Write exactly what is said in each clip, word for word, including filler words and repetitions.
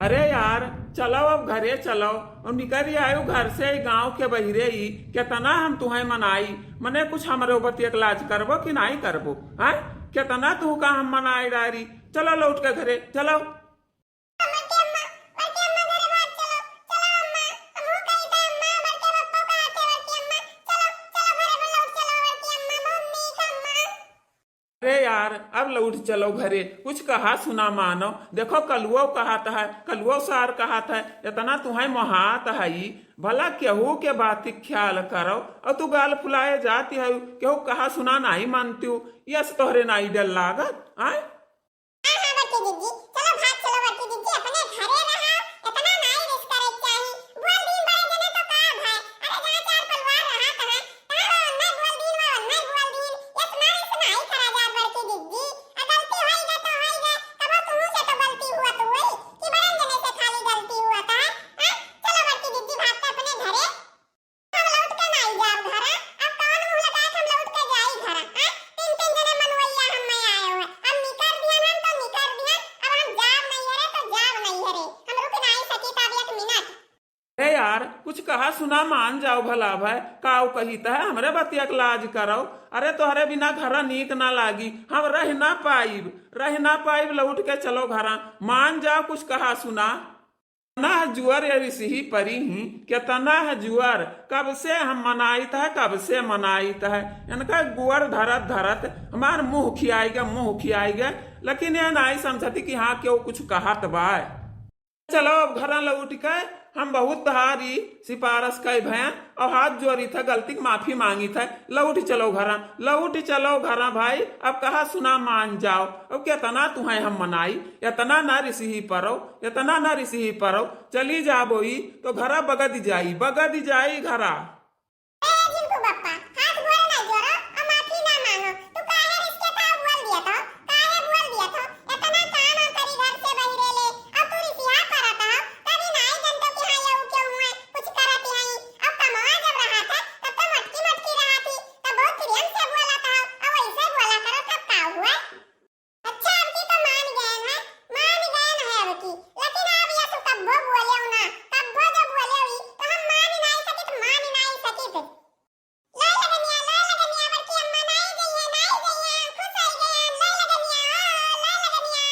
अरे यार, चलो अब घरे चलो। और निकल आयो घर से, ई गाँव के बहिरे ही। केतना हम तुहैं मनाई, मने कुछ हमरे बतिया के लाज करबो कि नाहीं करबो? हैं? केतना तुहका हम मनाई डारी। चलो लौट के घरे चलो। बड़की अम्मा, बड़की अम्मा घरे भाग चलो। चलो अम्मा, हमहू कही थे अम्मा, बड़के पप्पा कहा थे बड़की अम्मा। चलो, चलो घरे लौट चलो बड़की अम्मा, बहुत नीक अम्मा। अरे यार, अब लौट चलो घरे, कुछ कहा सुना मानो। देखो कलुओ कहत है, कलुओ सार कहत है, एतना तुहैं मोहात है, भला केहू के बात ख्याल करो। और तू गाल फुलाए जाती है, केहू कहा सुना नाहीं मानती हो, यस तोहरे नाहीं डर लागत, आय? हाँ, हाँ, बड़की जिज्जी, चलो भाग चलो बड़की जिज्जी, अपने घरे रहो, एतना नाहीं रिस करे के चाही। बोल दिन बड़े जने तो का भाई, अरे जहाँ चार परिवार रहत है, तहाँ वो ओन्ने बोल दिन, वो ओन्ने बोल दिन, एतना रिस नाहीं करा जात बड़की जिज्जी। आ गलती होई गए तो होई गए, तबो तुहू से तो गलती हुआ तो होई, कि बड़न जने से खाली गलती हुआ था, हाँ? चलो बड़की जिज्जी भाग के अपने घरे। हम लौट के नाई जाब घरा। अब कौन मुंह लगा के हम लौट के जाई घरा, हैं? तीन तीन जने मनवैया हम में आए हुए। अब निकर दिहन हम तो निकर दिहन, अब हम जाब नैहरे तो जाब नैहरे। हम रुक नाई सकी तब एक मिनट। ए यार, कुछ कहा सुना मान जाओ भला भाई, काऊ कही त है, हमरे बतिया के लाज करो। अरे तोहरे बिना घरा नीक ना लागी, हम रह ना पाइब, रह ना पाइब, लौट के चलो घरा, मान जाओ कुछ कहा सुना। केतना है जुअर ये रिसही परी ही, केतना है जुअर, कब से हम मनाइत है, कब से मनाइत है। इनका गुअर धरत धरत हमार मुंह खियाई गए, मुंह खियाई गए, लेकिन ये नाई समझती कि हाँ, केहू कुछ कहत बा। चलो अब घरा लौट के, हम बहुत तोहारी सिफारिश कई भैन, और हाथ जोड़ी थे, गलती की माफी मांगी थे, लौट चलो घरा, लौट चलो घरा भाई। अब कहा सुना मान जाओ, अब केतना तुहैं हम मनाई, एतना ना रिसही परो, एतना ना रिसही परो, चली जाबो ई तो घरा बगद जाई, बगद जाई घरा। ए जिनको बप्पा, हाथ गोड़ ना जोड़ो और माफी ना मांगो। तू काहे रिसके था बोल दिया था? काहे बोल दिया था? एतना काम हम करी घर से बहिरे ले, अब तू रिसिया करत हो, तभी नाई जनतो कि हाँ, यहू क्यों हुए, कुछ करत ही हई। अब कमवा जब रहा था, तब तो मटकी मटकी रहा थी, तब बहुत प्रेम से बोला था, अब वैसे बोला करो, तब का हुआ? अच्छा, अब की तो मान गए हैं, मान गए हैं अब की, लेकिन अब ये तो कब्बो बोले ना, कब्बो जो बोले हुई, तो हम मान नाई सकित, मान नाई सकित। लो लगनिया, लो लगनिया, बड़की अम्मा नाई गई है, नाई गई है, खुश हो गए हैं, लो लगनिया, ओ, लो लगनिया।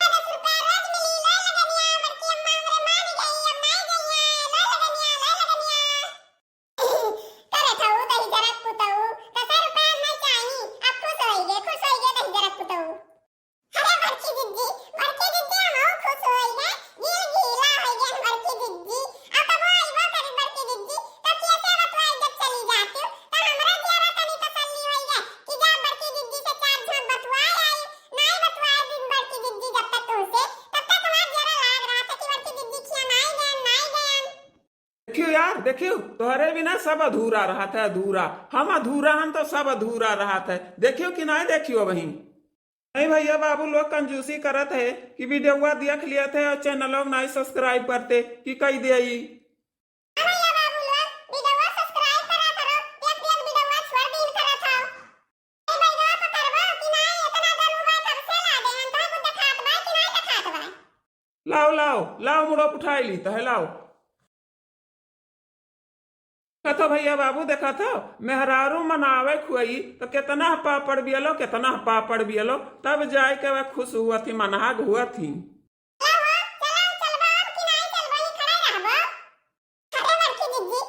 दस रुपया रोज मिली, लो लगनिया, बड़की अम्मा हमरे मान गई, अब नाई गई है, लो लगनिया, लो लगनिया। करे थऊ दही जरक पुतऊ, दस रुपया ना चाही, अब खुश होई गे, खुश होई गे दही जरक पुतऊ। अरे बड़की जिज्जी, बड़की जिज्जी, हम खुश होई गे, दिल गीला होई गे बड़की जिज्जी। अब कबो आइबो करी बड़की जिज्जी, तो कैसे बतवाई जब चली जाती, तो हमरा जियरा तनी तसल्ली होई गे कि जा बड़की जिज्जी से चार झांक बतवाए आई, नाई बतवाए दिन बड़की जिज्जी जब तक तुमसे, तब तक हमार जियरा लाग रहा था कि बड़की जिज्जी खिया नाई गयन, नाई गयन। देखियो यार, देखियो, तोहरे बिना सब अधूरा रहत है, अधूरा। हम अधूरा हन तो सब अधूरा रहत है। देखियो कि नाई देखियो वहीं। नहीं भैया बाबू लोग कंजूसी करत है कि वीडियोवा देख लियत है और चैनलवा नाई subscribe करते कि कई दे ई। हाँ भैया बाबू लोग, वीडियोवा subscribe करा करो, देख देख वीडियोवा छोड़ दीन करत हो। ए बैगवा पकड़बो कि नाई, एतना गरू बा, कब से लागे हन, तोहे कुछ देखात बा कि नाई देखात बा? लाओ, लाओ, लाओ, मुड़ो उठाई ली, तहे लाओ। देखत हो भैया बाबू, देखत हो, मेहरारू मनावे खुआई, तो केतना पापड़ बियलो, केतना पापड़ बियलो, तब जाए के वह खुश हुआ थी, मनहाग हुआ थी। चलो हो, चलो, चलबो अब कि नाई चलबो, ई खड़ा रहबो? अरे बड़की जिज्जी,